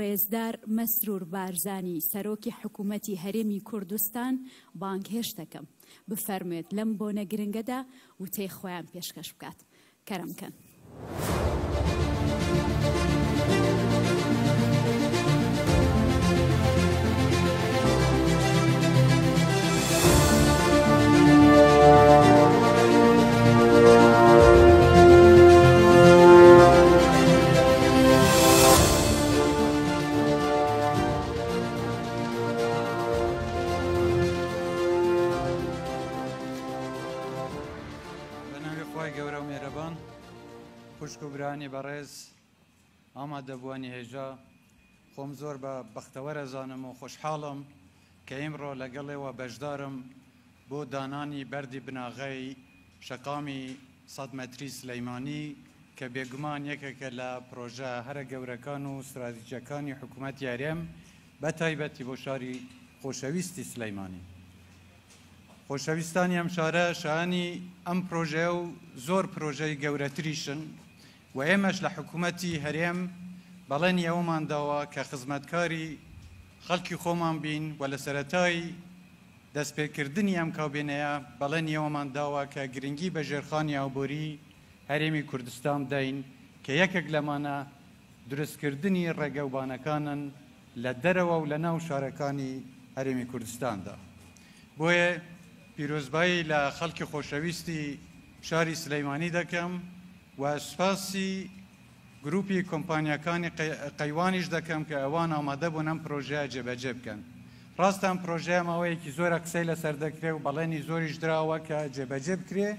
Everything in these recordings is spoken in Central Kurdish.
ڕێزدار مەسرور بارزانی سەرۆکی حکوومەتی هەرێمی کوردستان بانگهێشت دەکەم بفەرموێت لەم بۆنە گرنگەدا وتەی خۆیان پێشکەش بکات. کەرەم کەن. بە ناوی خوای گەورە و مێرەبان خوشک و برانی بەڕێز ئامادەبووانی هێژا خۆم زۆر بە بەختەوەر ئەزانم و خۆشحاڵم کە ئیمڕۆ لەگەڵ ئێوە بەشدارم بۆ دانانی بەردی بناغەی شەقامی سەد مەتری سلیمانی کە بێگومان یەکێکە لە پرۆژە هەرە گەورەکان و ستراتیجەکانی حکوومەتی هەرێم بە تایبەتی بۆ شاری خۆشەویستی سلیمانی. خۆشەویستانی ئەم شارە شایانی ئەم پرۆژەیە و زۆر پرۆژەی گەورەتریشن و ئێمەش لە حکوومەتی هەرێم بەڵێنی ئەوەمان داوە کە خزمەتکاری خەڵکی خۆمان بین و لە سەرەتای دەستپێکردنی ئەم کابینەیە بەڵێنی ئەوەمان داوە کە گرنگی بە ژێرخانی ئابووری هەرێمی کوردستان بدەین کە یەکێک لەمانە دروستکردنی ڕێگەوبانەکانن لە دەرەوە و لە ناو شارەکانی هەرێمی کوردستاندا. بۆیە پیرۆزبایی لە خەڵکی خۆشەویستی شاری سلیمانی دەکەم و سوپاسی گروپی کۆمپانیاکانی قەیوانیش دەکەم کە ئەوان ئامادە بوون ئەم پرۆژەیە جێبەجێ بکەن. ڕاستە ئەم پرۆژەیە ماوەیەکی زۆرە قسەی لەسەر دەکرێ و بەڵێنی زۆریش دراوە کە جێبەجێ بکرێ،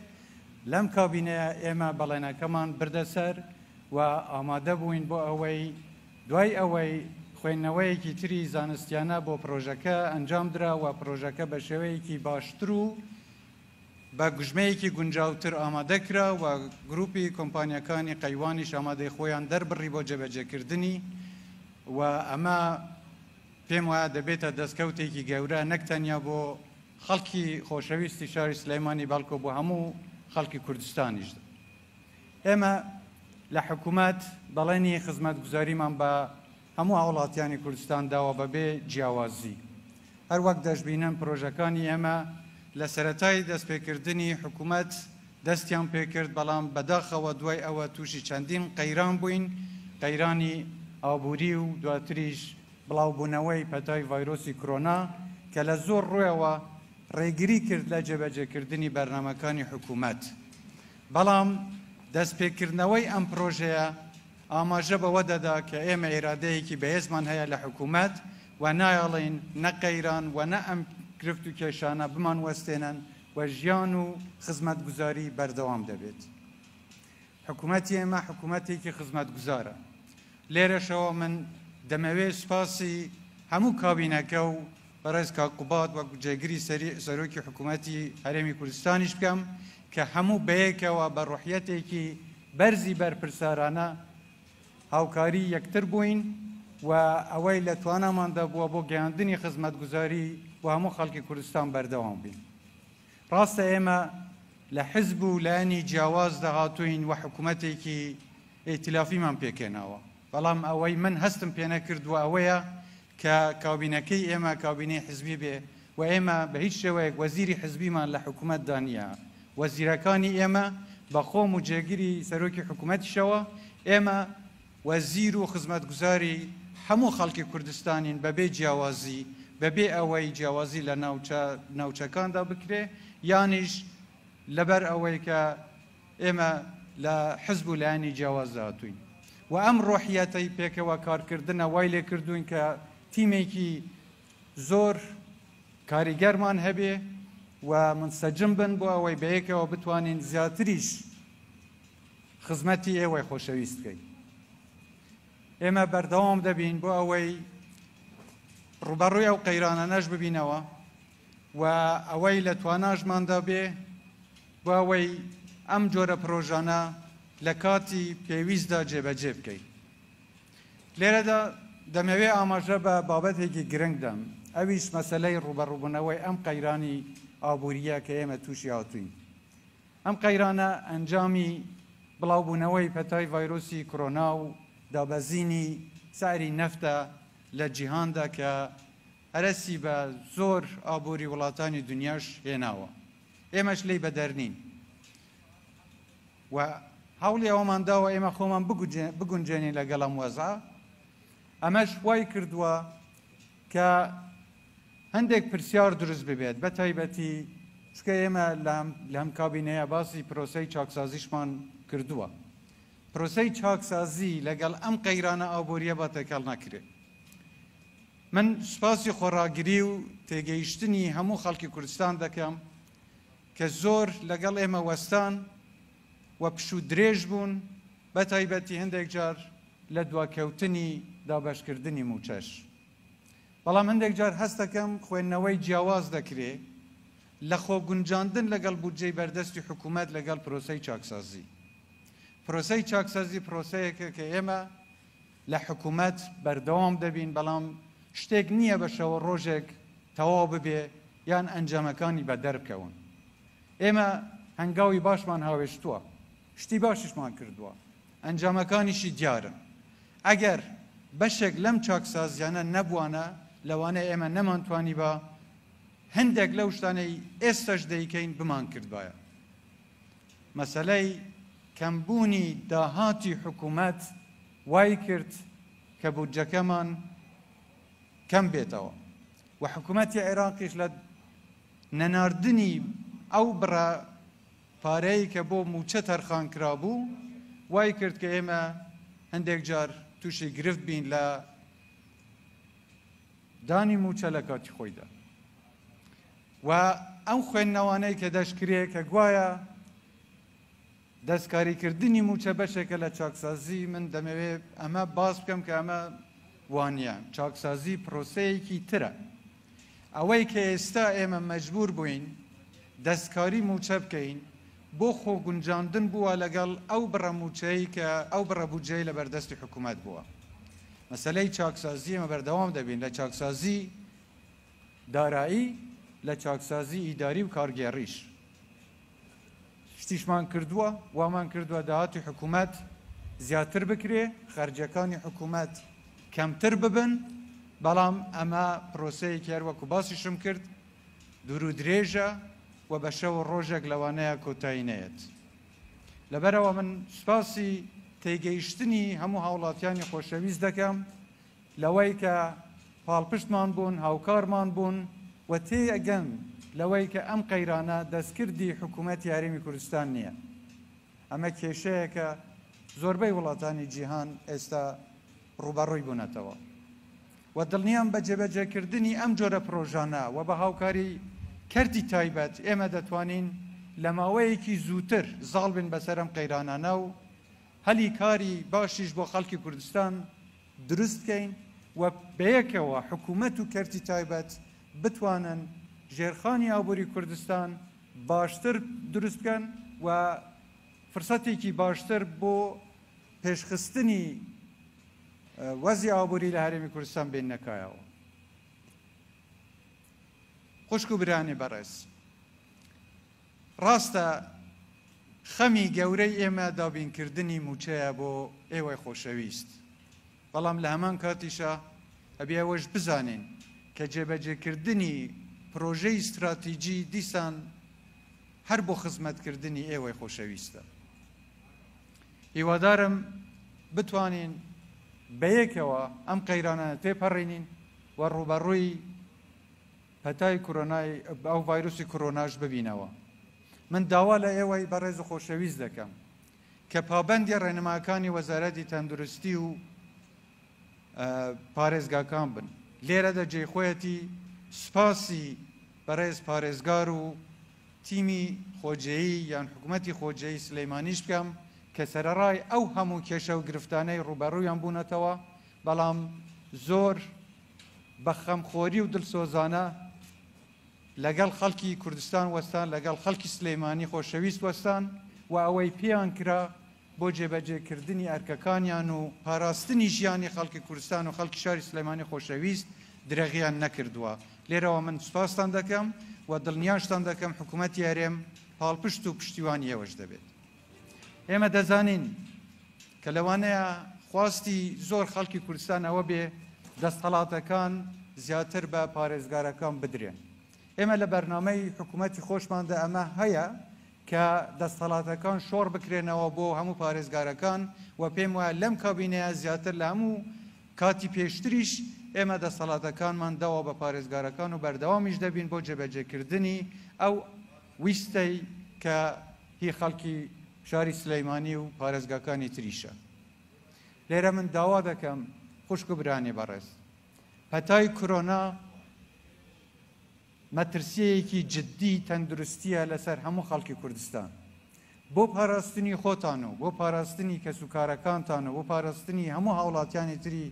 لەم کابینەیە ئێمە بەڵێنەکەمان بردە سەر و ئامادە بووین بۆ ئەوەی دوای ئەوەی خوێندنەوەیەکی تری زانستیانە بۆ پرۆژەکە ئەنجامدرا و پرۆژەکە بە شێوەیەکی باشتر و بە گوژمەیەکی گونجاوتر ئامادە کرا و گروپی کۆمپانیاکانی قەیوانیش ئامادەی خۆیان دەربڕی بۆ جێبەجێکردنی و ئەمە پێم وایە دەبێتە دەستکەوتێکی گەورە نەک تەنیا بۆ خەڵکی خۆشەویستی شاری سلێمانی بەڵکۆ بۆ هەموو خەڵکی کوردستانیش. ئێمە لە حکومەت بەڵێنی خزمەتگوزاریمان بە هەموو هاوڵاتیانی کوردستان داوە بەبێ جیاوازی. هەروەک دەشبینن پرۆژەکانی ئێمە لە سەرەتای دەستپێکردنی حکومەت دەستیان پێکرد، بەڵام بەداخەوە دوای ئەوە تووشی چەندین قەیران بووین، قەیرانی ئابووری و دواتریش بڵاوبوونەوەی پەتای ڤایرۆسی کرۆنا کە لە زۆر ڕووەوە ڕێگری کرد لە جێبەجێکردنی بەرنامەکانی حکومەت. بەڵام دەستپێکردنەوەی ئەم پرۆژەیە ئاماژە بەوە دەدا کە ئێمە ئیرادەیەکی بەهێزمان هەیە لە حکوومەت و نایەڵین نە قەیران و نە ئەم گرفت و کێشانە بمانوەستێنن و ژیان و خزمەتگوزاری بەردەوام دەبێت. حکوومەتی ئێمە حکوومەتێکی خزمەتگوزارە. لێرەشەوە من دەمەوێت سوپاسی هەموو کابینەکە و بەڕێز کاک قوباد وەک جێگری سەرۆکی حکوومەتی هەرێمی کوردستانیش بکەم کە هەموو بەیەکەوە بە ڕۆحیەتێکی بەرزی بەرپرسارانە هاوکاری یەکتر بووین و ئەوەی لە تواناماندا بووە بۆ گەیاندنی خزمەتگوزاری بۆ هەموو خەڵکی کوردستان بەردەوام بین. ڕاستە ئێمە لە حزب و لایەنی جیاوازدا هاتووین و حکوومەتێکی ئیتلافیمان پێکهێناوە، بەڵام ئەوەی من هەستم پێنەکردووە ئەوەیە کە کابینەکەی ئێمە کابینەی حزبی بێ و ئێمە بە هیچ شێوەیەک وەزیری حزبیمان لە حکوومەتدا نییە. وەزیرەکانی ئێمە بە خۆم و جێگری سەرۆکی حکوومەتیشەوە ئێمە وەزیر و خزمەتگوزاری هەموو خەڵکی کوردستانین بەبێ جیاوازی، بەبێ ئەوەی جیاوازی لە ناوچە ناوچەکاندا بکرێ یانیش لەبەر ئەوەی کە ئێمە لە حزب و لایەنی جیاوازدا هاتووین و ئەم ڕۆحیەتەی پێکەوە کارکردنە وای لێکردووین کە تیمێکی زۆر کاریگەرمان هەبێ و منسەجم بن بۆ ئەوەی بەیەکەوە بتوانین زیاتریش خزمەتی ئێوەی خۆشەویست بکەین. ئێمە بەردەوام دەبین بۆ ئەوەی ڕووبەڕووی ئەو قەیرانانەش ببینەوە و ئەوەی لە تواناشماندا بێ بۆ ئەوەی ئەم جۆرە پرۆژانە لە کاتی پێویستدا جێبەجێ بکەین. لێرەدا دەمەوێ ئاماژە بە بابەتێکی گرنگ دەم، ئەویش مەسەلەی ڕووبەڕووبوونەوەی ئەم قەیرانی ئابوورییە کە ئێمە تووشی هاتووین. ئەم قەیرانە ئەنجامی بڵاوبوونەوەی پەتای ڤایرۆسی کۆرۆنا و دابەزینی سعری نەفتە لە جیهاندا کە هەرەسی بە زۆر ئابووری وڵاتانی دنیاش هێناوە، ئێمەش لێی بەدەر نین و هەوڵی ئەوەمان داوە ئێمە خۆمان بگونجێنین لەگەڵ ئەم وەزعە. ئەمەش وای کردووە کە هەندێک پرسیار دروست ببێت، بە تایبەتی چونکە ئێمە لەم کابینەیە باسی پرۆسەی چاکسازیشمان کردووە. پرۆسەی چاکسازی لەگەڵ ئەم قەیرانە ئابووریە با تێکەڵ نەکرێت. من سوپاسی خۆڕاگری و تێگەیشتنی هەموو خەڵکی کوردستان دەکەم کە زۆر لەگەڵ ئێمە وەستان و پشوو درێژ بوون، بە تایبەتی هەندێک جار لە دواکەوتنی دابەشکردنی مووچەش. بەڵام هەندێک جار هەست دەکەم خوێندنەوەی جیاواز دەکرێ لە خۆگونجاندن لەگەڵ بودجەی بەردەستی حکوومەت لەگەڵ پرۆسەی چاکسازی. پرۆسەی چاکسازی پرۆسەیەکە کە ئێمە لە حکوومەت بەردەوام دەبین، بەڵام شتێک نییە بە شەوە ڕۆژێک تەواو ببێ یان ئەنجامەکانی بەدەر بکەون. ئێمە هەنگاوی باشمان هاوێشتووە، شتی باشیشمان کردووە، ئەنجامەکانیشی دیارن. ئەگەر بەشێک لەم چاکسازیانە نەبوانە، لەوانەیە ئێمە نەمانتوانیبا هەندێک لەو شتانەی ئێستاش دەیکەین بمانکردبایە. مەسەلەی کەمبوونی داهاتی حکوومەت وای کرد کە بودجەکەمان کەم بێتەوە و حکوومەتی عێراقیش لە نەناردنی ئەو بڕە پارەی کە بۆ مووچە تەرخان کرابوو وای کرد کە ئێمە هەندێک جار تووشی گرفت بین لە دانی مووچە لە کاتی خۆیدا. و ئەم خوێندنەوانەی کە دەشکرێ کە گوایە دەستکاریکردنی مووچە بەشێکە لە چاکسازی، من دەمەوێ ئەمە باس بکەم کە ئەمە وانییە. چاکسازی پرۆسەیەکی ترە. ئەوەی کە ئێستا ئێمە مەجبور بووین دەستکاری مووچە بکەین بۆ خۆگونجاندن بووە لەگەڵ ئەو بڕە مووچەی کە ئەو بڕە بودجەی لە بەردەستی حکوومەت بووە. مەسەلەی چاکسازی ئێمە بەردەوام دەبین لە چاکسازی دارایی، لە چاکسازی ئیداری و کارگێڕیش. شتیشمان کردووە، وامان کردووە داهاتی حکوومەت زیاتر بکرێ، خەرجیەکانی حکوومەت کەمتر ببن، بەڵام ئەمە پرۆسەیەکی هەر وەکو باسیشم کرد دوور و درێژە و بە شەو و ڕۆژێک لەوانەیە کۆتایی نەیەت. لەبەرئەوە من سوپاسی تێگەیشتنی هەموو هاوڵاتیانی خۆشەویست دەکەم لەوەی کە پاڵپشتمان بوون، هاوکارمان بوون و تێئەگەن لەوەی کە ئەم قەیرانە دەستکردی حکوومەتی هەرێمی کوردستان نییە. ئەمە کێشەیەکە زۆربەی وڵاتانی جیهان ئێستا ڕووبەڕووی بوونەتەوە و دڵنیام بە جێبەجێکردنی ئەم جۆرە پرۆژانە و بە هاوکاری کەرتی تایبەت ئێمە دەتوانین لە ماوەیەکی زووتر زاڵ بین بەسەر ئەم قەیرانانە و هەلی کاری باشیش بۆ خەڵکی کوردستان دروست بکەین و بەیەکەوە حکوومەت و کەرتی تایبەت بتوانن ژێرخانی ئابووری کوردستان باشتر دروست بکەن و فرسەتێکی باشتر بۆ پێشخستنی وەزی ئابووری لە هەرێمی کوردستان بێننە کایەوە. خوشک و برایانی بەڕێز، ڕاستە خەمی گەورەی ئێمە دابینکردنی مووچەیە بۆ ئێوەی خۆشەویست، بەڵام لە هەمان کاتیشا ئەبێ ئەوەش بزانین کە جێبەجێکردنی پرۆژەی ستراتیجی دیسان هەر بۆ خزمەتکردنی ئێوەی خۆشەویستە. هیوادارم بتوانین بەیەکەوە ئەم قەیرانانە تێپەڕینین و ڕووبەڕووی پەتای کۆرۆنای ئەو ڤایرۆسی کۆرۆناش ببینەوە. من داوا لە ئێوەی بەڕێز و خۆشەویست دەکەم کە پابەندی ڕێنماکانی وەزارەتی تەندروستی و پارێزگاکان بن. لێرەدا جێی خۆیەتی سوپاسی بەڕێز پارێزگار و تیمی خۆجێیی یان حکومەتی خۆجێیی سلەیمانیش بکەم کە سەرەڕای ئەو هەموو کێشە و گرفتانەی ڕووبەڕوویان بوونەتەوە بەڵام زۆر بە خەمخۆری و دلسۆزانە لەگەڵ خەڵکی کوردستان وەستان، لەگەڵ خەڵکی سلەیمانی خۆشەویست وەستان و ئەوەی پێیان کرا بۆ جێبەجێکردنی ئەرکەکانیان و پاراستنی ژیانی خەڵکی کوردستان و خەڵکی شاری سلێمانی خۆشەویست درێغیان نەکردووە. لێرەوە من سوپاستان دەکەم و دڵنیاشتان دەکەم حکوومەتی هەرێم پاڵپشت و پشتیوانی ئێوەش دەبێت. ئێمە دەزانین کە لەوانەیە خواستی زۆر خەڵکی کوردستان ئەوە بێ دەستەڵاتەکان زیاتر بە پارێزگارەکان بدرێن. ئێمە لە بەرنامەی حکوومەتی خۆشماندا ئەمە هەیە کە دەستەڵاتەکان شۆڕ بکرێنەوە بۆ هەموو پارێزگارەکان و پێم وایە لەم کابینەیە زیاتر لە هەموو کاتی پێشتریش ئێمە دەسەڵاتەکانمان داوە بە پارێزگارەکان و بەردەوامیش دەبین بۆ جێبەجێکردنی ئەو ویستەی کە هی خەڵکی شاری سلیمانی و پارێزگاکانی تریشە. لێرە من داوا دەکەم خوشک و برانی بەڕێز، پەتای کرۆنا مەترسییەکی جددی تەندروستییە لەسەر هەموو خەڵکی کوردستان. بۆ پاراستنی خۆتان و بۆ پاراستنی کەسوکارەکانتان و بۆ پاراستنی هەموو هاوڵاتیانی تری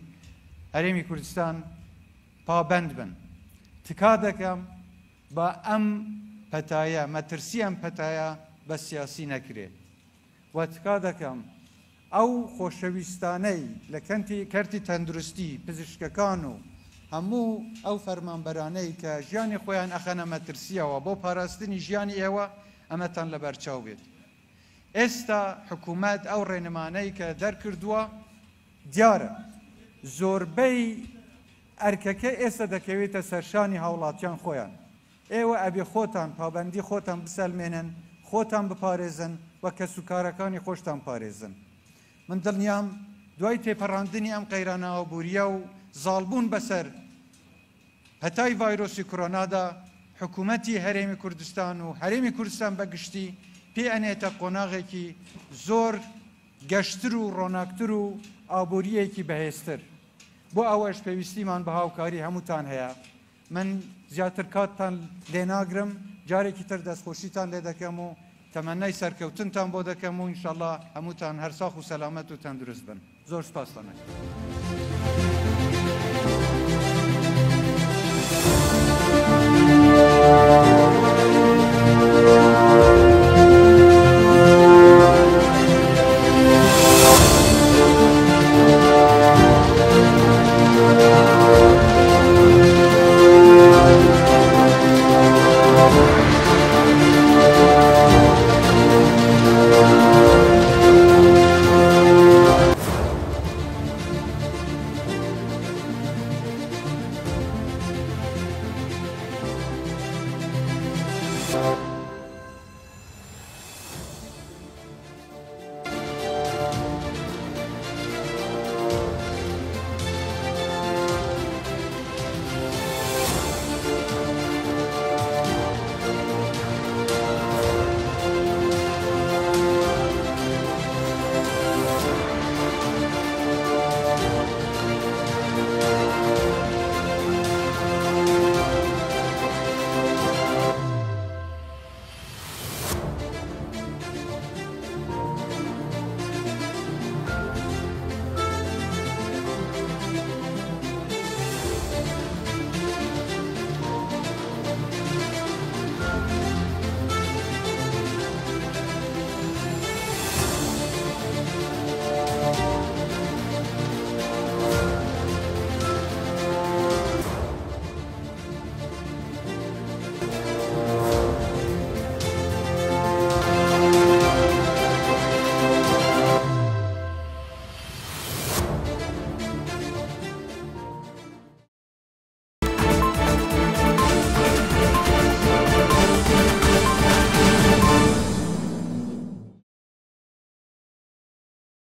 هەرێمی کوردستان پابەند بن. تکا دەکەم با ئەم پەتایە، مەترسی ئەم پەتایە بە سیاسی نەکرێ و تکا دەکەم ئەو خۆشەویستانەی لە کەرتی تەندروستی، پزیشکەکان و هەموو ئەو فەرمانبەرانەی کە ژیانی خۆیان ئەخەنە مەترسییەوە بۆ پاراستنی ژیانی ئێوە، ئەمەتان لەبەرچاو بێت. ئێستا حکومەت ئەو ڕێنمانەی کە دەرکردووە، دیارە زۆربەی ئەرکەکە ئێستا دەکەوێتە سەرشانی هاوڵاتیان خۆیان. ئێوە ئەبێ خۆتان پابەندی خۆتان بسەلمێنن، خۆتان بپارێزن و کەسوکارەکانی خۆشتان پارێزن. من دڵنیام دوای تێپەڕاندنی ئەم قەیرانە ئابوورییە و زاڵبوون بەسەر پەتای ڤایرۆسی کۆرۆنادا، حکوومەتی هەرێمی کوردستان و هەرێمی کوردستان بە گشتی پێ ئەنێتە قۆناغێکی زۆر گەشتر و ڕۆناکتر و ئابوورییەکی بەهێزتر. بۆ ئەوەش پێویستیمان بە هاوکاری هەمووتان هەیە. من زیاتر کاتتان لێ ناگرم، جارێکی تر دەستخۆشیتان لێ دەکەم و تەمەنای سەرکەوتنتان بۆ دەکەم و ئینشەڵا هەمووتان هەر ساخ و سەلامەت و تەندروست بن. زۆر سپاستان ئەکەم.